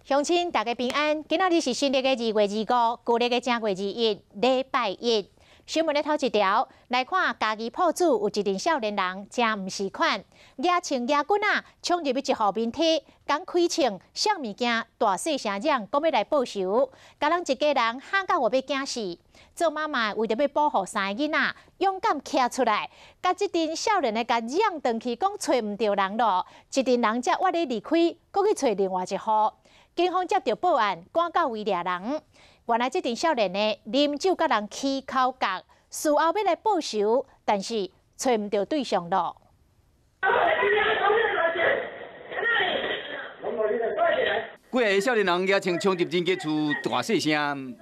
鄉親大家平安，今仔日是新曆的2月25，舊曆的正月21，禮拜一。新聞的頭一條來看，嘉義朴子有一陣少年人誠毋是款，舉槍舉棍仔，衝入去一戶面梯，共開槍，摔物件，大細聲嚷，講欲來報仇，共人一家人嚇到欲驚死。做媽媽為著欲保護三个囡仔，勇敢徛出來，共這陣少年的共嚷轉去，講揣毋著人囉，這陣人才越咧離開，閣去揣另外一戶。警方接著報案，趕到位掠人。原來這陣少年的啉酒共人起口角，事後欲來報仇，但是揣毋著對象囉。幾个少年人舉槍衝入人家厝，大細聲。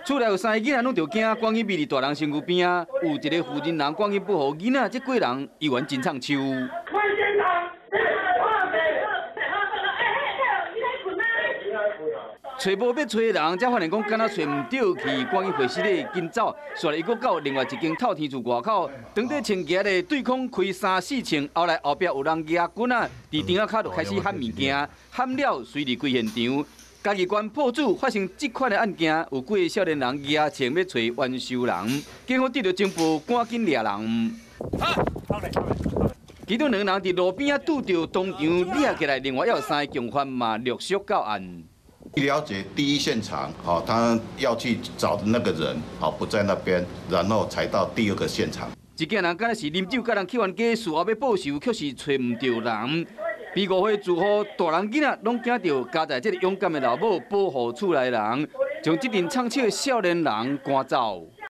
厝內有三个囡仔攏著驚，趕緊避佇大人身軀邊仔。有一个婦人人趕緊保護囡仔，這幾人猶原真藏手。揣無欲揣人，才發現講敢若揣毋著去，趕緊回室咧緊走。煞來伊閣到另外一間透天厝外口，當佇清潔咧對空開三四槍，後來後壁有人舉棍仔，佇頂仔跤就開始喊物件，喊了隨離開現場。嘉義縣朴子發生這款的案件，有幾个少年人舉槍欲揣冤仇人，警方得著情報，趕緊掠人。其中兩个人佇路邊仔拄著當場掠起來，另外還有三个共犯嘛陸續到案。了解第一現場，他要去找的那個人，不在那邊，然後才到第二個現場。一家人敢若是啉酒，佮人起冤家，事後欲報仇，卻是揣毋著人。被誤會住戶大人囡仔攏驚著，佳哉這个勇敢的老母保護厝內人，將這陣藏槍的少年人趕走。